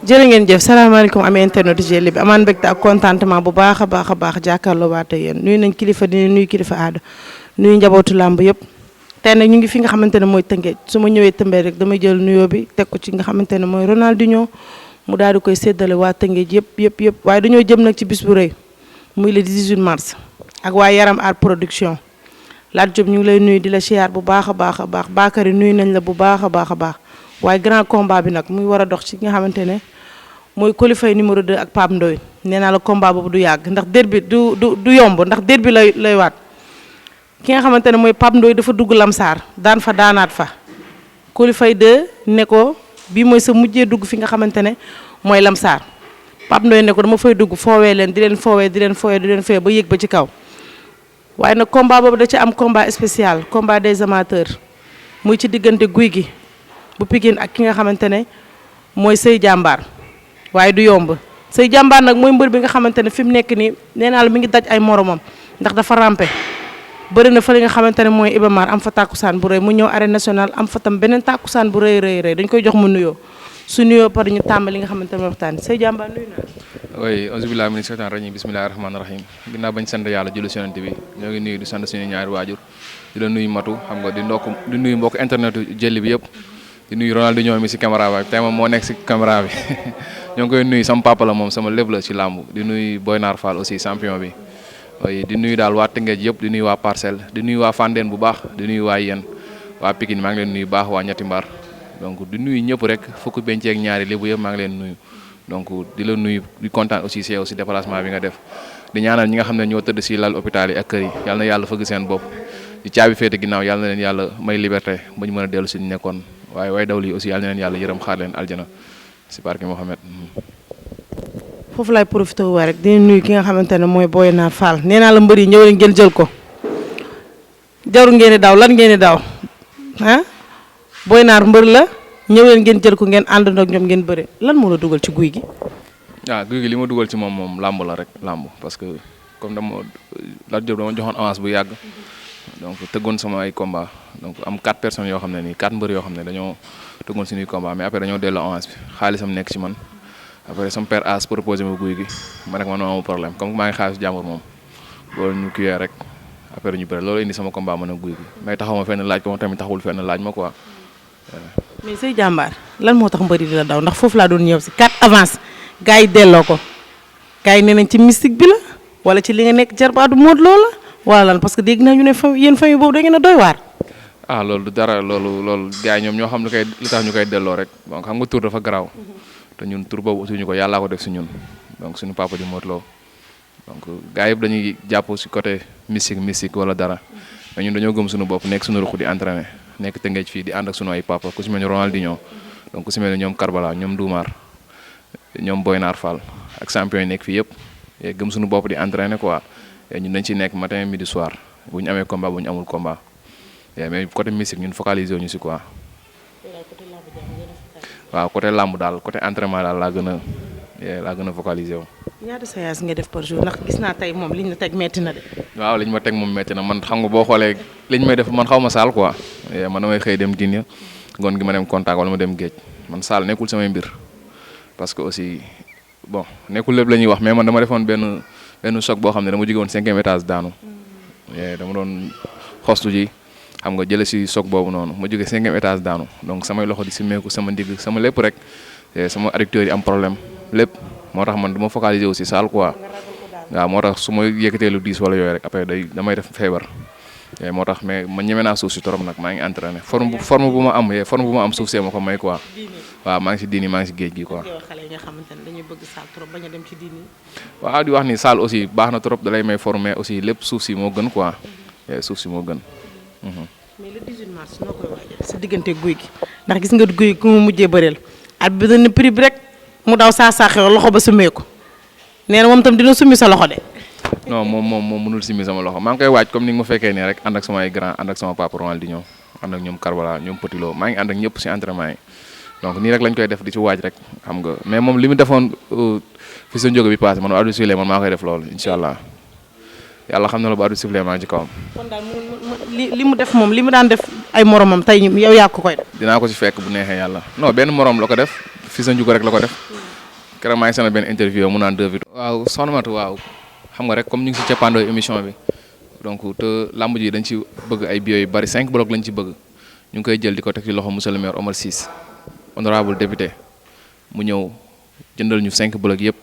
jërë ngeen jëf salaamaaleykum amee internet GL bi amaan mbégte ak contentement bu baax a baax jàkkaarloo waate yéen nuyu nañ kilifa di nuyu kilifa aada nuyu njabootu làmb yëpp tey nag ñu ngi fi nga xamante ne mooy Tëngéej su ma ñëwee Tëmbee rek damay jël nuyoo bi teg ko ci nga xamante ne mooy Ronaldinho mu daal di koy séddale waa Tëngéej yëpp waaye dañoo jëm nag ci bis bu rëy muy le 18 mars ak waa Yaram Art Production Lat Diop ñu ngi lay nuyu di la siyaar bu baax a baax Bakary nuyu nañ la bu baax a baax waaye grand combat bi nag muy war a dox ci nga xamante ne mooy Coly Faye numéro 2 ak Pape Ndoye nee naa la combat boobu du yàgg ndax derby du yomb ndax derby lay waat ki nga xamante ne mooy Pape Ndoye dafa dugg Lamsaar daan fa daanaat fa Coly Faye 2 ne ko bii mooy sa mujjee dugg fi nga xamante ne mooy Lamsaar Pape Ndoye ne ko dama fay dugg foowee leen di leen foowee ba yéeg ba ci kaw waaye nag combat boobu da ci am combat spécial combat des amateurs muy ci diggante Guy gi bu Pikine ak ki nga xamante ne mooy Sey Jàmbaar waaye du yomb Sey Jàmbaar nag mooy mbër bi nga xamante ne fi mu nekk nii nee naa la mi ngi daj ay moromam ndax dafa rampe bëri na fa li nga xamante ne mooy Iba Mar am fa tàkkusaan bu rëy mu ñëw arène nationale am fa tam beneen tàkkusaan bu rëy rëy dañ koy jox mu nuyoo su nuyoo par ñu tàmbali li nga xamante ne waxtaan Sey Jàmbaar nuyu naa. oui auzu billaahi mina shaytaani rajiim bismillaahi rahmaani rahiim ginnaaw bañ sant yàlla julli si yonent bi ñoo ngi nuyu di sant suñu ñaari waajur di la nuyu matu xam nga di nuyu mbokk internet jëli bi yëpp di nuyu Ronaldinho mi si caméra bi tey moom moo nekk si caméra bi ñoo ngi koy nuyu sama papa la moom sama lépp la si làmb di nuyu Boy Naar Fall aussi champion bi oui di nuyu daal waa Tëngéej yëpp di nuyu waa Parcelles di nuyu waa Fandène bu baax di nuyu waa Yène waa Pikine maa ngi leen nuyu baax waa Ñetti Mbar donc di nuyu ñëpp rek fukki benceeg ñaari lébu yëpp maa ngi leen nuyu donc di la nuyu di kontaan aussi si yow si déplacement bi nga def di ñaanal ñi nga xam ne ñoo tëdd si lal hôpital yi ak kër yi yal na yàlla fëgg seen bopp di caabi féete ginnaaw yal na leen yàlla may liberté ba ñu mën a dellu si ñu nekkoon waaye way daw lii aussi yal na leen yàlla yërëm xaar leen aljana si barke Mohamed. foofu laay profité waa rek di nuyu ki nga xamante ne mooy Boy Naar Fall nee naa la mbër yi ñëw leen ngeen jël ko jaru ngeen di daw lan ngeen di daw ah Boy Naar mbër la ñëw leen ngeen jël ko ngeen àndandoo ak ñoom ngeen bëre lan moo la dugal ci guy gi. waaw guy gi li ma dugal ci moom làmb la rek làmb parce que comme dama joxoon avance bu yàgg donc tëggoon sama ay combat donc am 4 personnes yoo xam ne nii 4 mbër yoo xam ne dañoo tëggoon suñuy combat mais après dañoo delloo avance bi xaalisam nekk ci man après sama père As proposé ma guy gi ma nekk man amul problème comme maa ngi xaalis jàmbur moom loolu ñu kiyee rek après ñu bëre loolu indi sama combat man a guy gi mais taxaw ma fenn laaj ko moom tamit taxawul fenn laaj ma quoi. mais Sey Jàmbaar lan moo tax mbëri di la daw ndax foofu laa doon ñëw si 4 avance gars yi delloo ko gars yi nee nañ ci mystique bi la wala ci li nga nekk jarbaadu Modou Lo la wala lan parce que dégg naa ñu ne yéen famille boobu da ngeen a doy waar. ah loolu du dara loolu gars yi ñoom ñoo xam li tax ñu koy delloo rek donc xam nga tur dafa garaaw te ñun tur boobu aussi ñu ko yàllaa ko def si ñun donc suñu papa di Modou Lo donc gars yëpp dañuy jàpp si côté mystique wala dara mais ñun dañoo gëm suñu bopp nekk suñu ruq di entraîner nekk Tëngéej fii di ànd ak sunu ay papa ku si mel ni Ronaldinho donc ku si mel ni ñoom Karbala ñoom Doumar ñoom Boy Naar Fall ak champion yi nekk fii yëpp gëm suñu bopp di entraîner quoi ñun dañ ciy nekk matin midi soir bu ñu amee combat bu ñu amul combat mais côté mystique ñun focaliser wu ñu si quoi. waaw côté làmb daal côté entraînement daal laa gën a focaliser wu. ñaata séance nga def par jour ndax gis naa tey moom liñ la teg metti na de. waaw liñ ma teg moom metti na man xam nga boo xoolee liñ may def man xaw ma saal quoi man damay xëy dem dîner ngoon gi ma dem contact wala ma dem géej man saal nekkul samay mbir parce que aussi bon nekkul lépp la ñuy wax mais man dama defoon benn choc boo xam ne dama jóge woon 5e étage daanu dama doon xostu ji xam nga jële si choc boobu noonu ma jóge 5e étage daanu donc samay loxo di simmeeku sama ndigg sama lépp rek sama adducteur yi am problème lépp moo tax man du ma focaliser aussi saal quoi waaw moo tax su ma yëkkatee lu 10 wala yooyu rek après damay def feebar moo tax mais man ñeme naa suuf si trop nag maa ngi entraîné forme bu ma am suuf see ma ko may quoi waaw maa ngi si diini maa ngi si géej gi quoi. xale yi nga xamante ne dañuy bëgg saal trop bañ a dem ci diini. waaw di wax ni saal aussi baax na trop da lay may forme mais aussi lépp suuf si moo gën quoi suuf si moo gën. mais le 18 mars noo koy waajal sa diggante guy gi ndax gis nga guy gi ku mu mujjee bëreel at bi dañu prix bi rek mu daw saa loxo ba sumee ko nee na moom tam dina summi sa loxo de. non moom mënul summi sama loxo maa ngi koy waaj comme ni nga ma fekkee nii rek ànd ak samay grand ànd ak sama papa Ronaldinho ànd ak ñoom Karbala ñoom Petit Lo maa ngi ànd ak ñëpp si entraînement yi donc nii rek lañ koy def di ci waaj rek xam nga mais moom li mu defoon fi sa njóge bi passé man addu sifle man maa koy def loolu incha allah yàlla xam na la ba addu sifle maa ngi ci kawam. kon daal li mu def moom li mu daan def ay moromam tey yow yaa ko koy def. dinaa ko ci fekk bu neexee yàlla non benn morom la ko def fi sa njugo rek la ko def keroog maa ngi seen benn interview mu naan 2 victoires. waaw soxna Matu waaw xam nga rek comme ñu ngi si cappaandoo émission bi donc te lamb ji dañ ci bëgg ay billets yu bari 5 blocs lañ ci bëgg ñu ngi koy jël di ko teg ci loxo monsieur le maire Omar Ciss honorable député mu ñëw jëndal ñu 5 blocs yëpp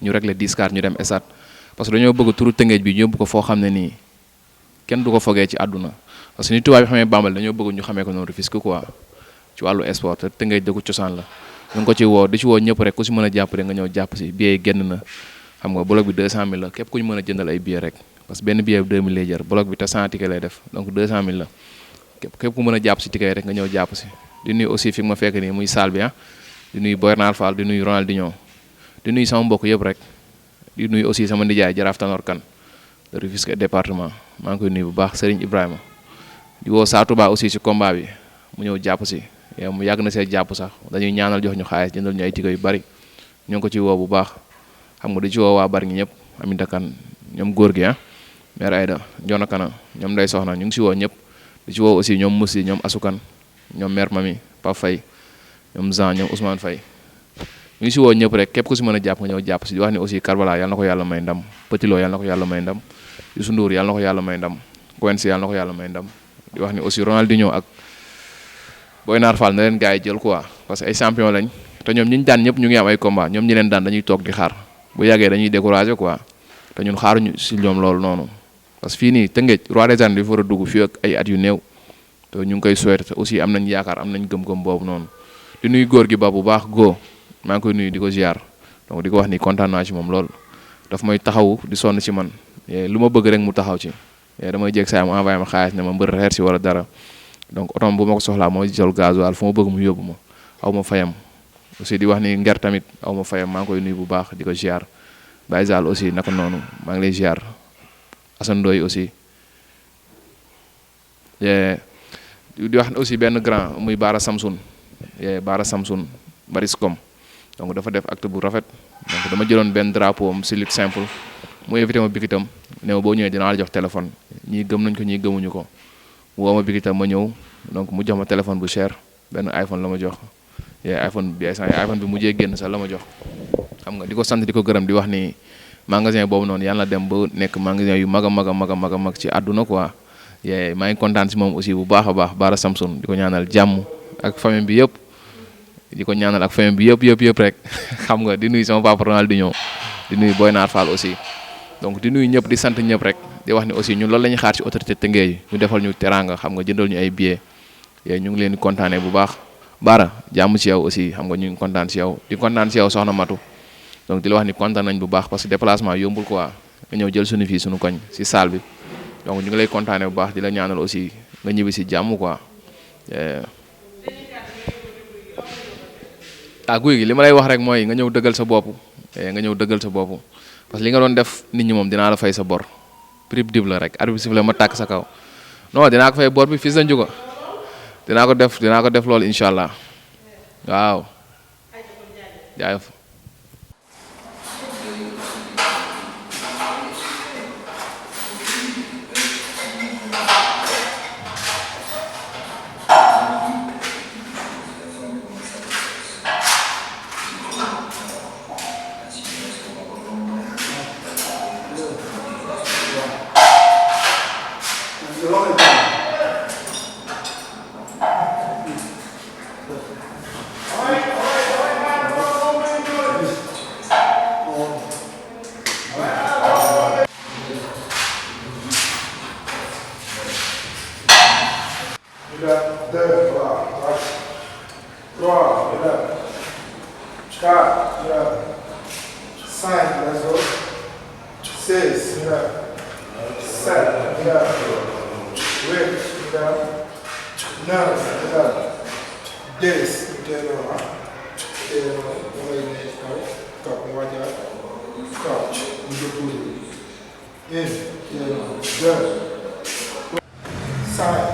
ñu régler 10 cartes ñu dem stade parce que dañoo bëgg turu Tëngéej bi ñu yóbbu ko foo xam ne nii kenn du ko fogee ci àdduna parce que ni tubaab yi xamee Bambal dañoo bëgg ñu xamee ko noonu Rufisque quoi ci wàllu sport te Tëngéej dëkku cosaan la ñu ngi ko ci woo di ci woo ñëpp rek ku si mën a jàpp rek nga ñëw jàpp si billet yi génn na xam nga bloc bi 200000 la képp ku ñu mën a jëndal ay billet rek parce que benn billet bi 2000 lay jar bloc bi te 100 ticket lay def donc 200000 la képp ku mën a jàpp si ticket rek nga ñëw jàpp si di nuyu aussi fi ma fekk nii muy salle bi di nuyu Boy Naar Fall di nuyu Ronaldinho di nuyu sama mbokk yëpp rek di nuyu aussi sama nijaay Jaraaf Tanor Kane de Rufisque département maa ngi koy nuyu bu baax Serigne Ibrahima di woo Sa Touba aussi si combat bi mu ñëw jàpp si yow mu yàgg na see jàpp sax dañuy ñaanal jox ñu xaalis jëndal ñu ay ticket yu bari ñoo ngi ko ci woo bu baax xam nga di ci woo waa Bargny ñëpp Aminta Kane ñoom góor gi mère Aïda Jona Kana ñoom Ndeye Soxna ñu ngi si woo ñëpp di ci woo aussi ñoom Moussi ñoom Asukan ñoom mère Mami Pape Faye ñoom Jean ñoom Ousmane Faye ñu ngi si woo ñëpp rek képp ku si mën a jàpp nga ñëw jàpp si di wax ni aussi Karbala yàlla na ko yàlla may ndam Petit Lo yàlla na ko yàlla may ndam Youssou Ndour yàlla na ko yàlla may ndam Quench yàlla na ko yàlla may ndam di wax ni aussi Ronaldinho ak Boy Nar Fall na leen gars yi jël quoi parce que ay champion lañ te ñoom ñi ñu daan ñëpp ñu ngi am ay combat ñoom ñi leen daan dañuy toog di xaar bu yàggee dañuy découragé quoi te ñun xaaruñu si ñoom loolu noonu parce que fii nii Tëngéej roi des arènes bi war a dugg fii ak ay at yu néew te ñu ngi koy souhaité te aussi am nañ yaakaar am nañ gëm-gëm boobu noonu di nuyu góor gi ba bu baax go maa ngi koy nuyu di ko ziar donc di ko wax ni kontaan naa ci moom lool daf may taxawu di sonn ci man lu ma bëgg rek mu taxaw ci damay jég saa mu envoyé ma xaalis ne ma mbër reer si wala dara donc otom bu ma ko soxlaa mooy jël gasoil fu ma bëgg mu yóbbu ma aw ma fayam aussi di wax ni nger tamit aw ma fayam maa ngi koy nuyu bu baax di ko ziar Baye Zal aussi naka noonu maa ngi lay ziar Assane Ndoye aussi di wax aussi benn grand muy Baara Samsun Bariscom donc dafa def acte bu rafet donc dama jëloon benn drapeau am si lutte simple mu invité ma bikitam ne ma boo ñëwee dinaa la jox téléphone ñii gëm nañ ko ñii gëmuñu ko mu woo ma bikitam ma ñëw donc mu jox ma téléphone bu cher benn iPhone la ma jox iPhone bi mujjee génn sax la ma jox xam nga di ko sant di ko gërëm di wax ni magasin boobu noonu yàlla na dem ba nekk magasin yu mag a mag ci àdduna quoi maa ngi kontaan si moom aussi bu baax a baax Baara Samson di ko ñaanal jàmm ak famille bi yëpp di ko ñaanal ak famille bi yëpp rek xam nga di nuyu sama papa Ronaldinho di nuyu Boy Nar Fall aussi donc di nuyu ñëpp di sant ñëpp rek di wax ni aussi ñun loolu la ñuy xaar ci autorité Tëngéej ñu defal ñu teranga xam nga jëndal ñu ay billets ñu ngi leen di kontaanee bu baax Baara jàmm ci yow aussi xam nga ñu ngi kontaan ci yow di kontaan ci yow soxna Matu donc di la wax ni kontaan nañ bu baax parce que déplacement yombul quoi nga ñëw jël suñu fii suñu koñ ci salle bi donc ñu ngi lay kontaanee bu baax di la ñaanal aussi nga ñibbi ci jàmm quoi. Guy gi li ma lay wax rek mooy nga ñëw dëggal sa bopp parce que li nga doon def nit ñi moom dinaa la fay sa bor prix dib la rek arbitre sifflé ma tàkk sa kaw non dinaa ko fay bor bi fii sa njuga dinaa ko def loolu incha allah waaw jaayef Side.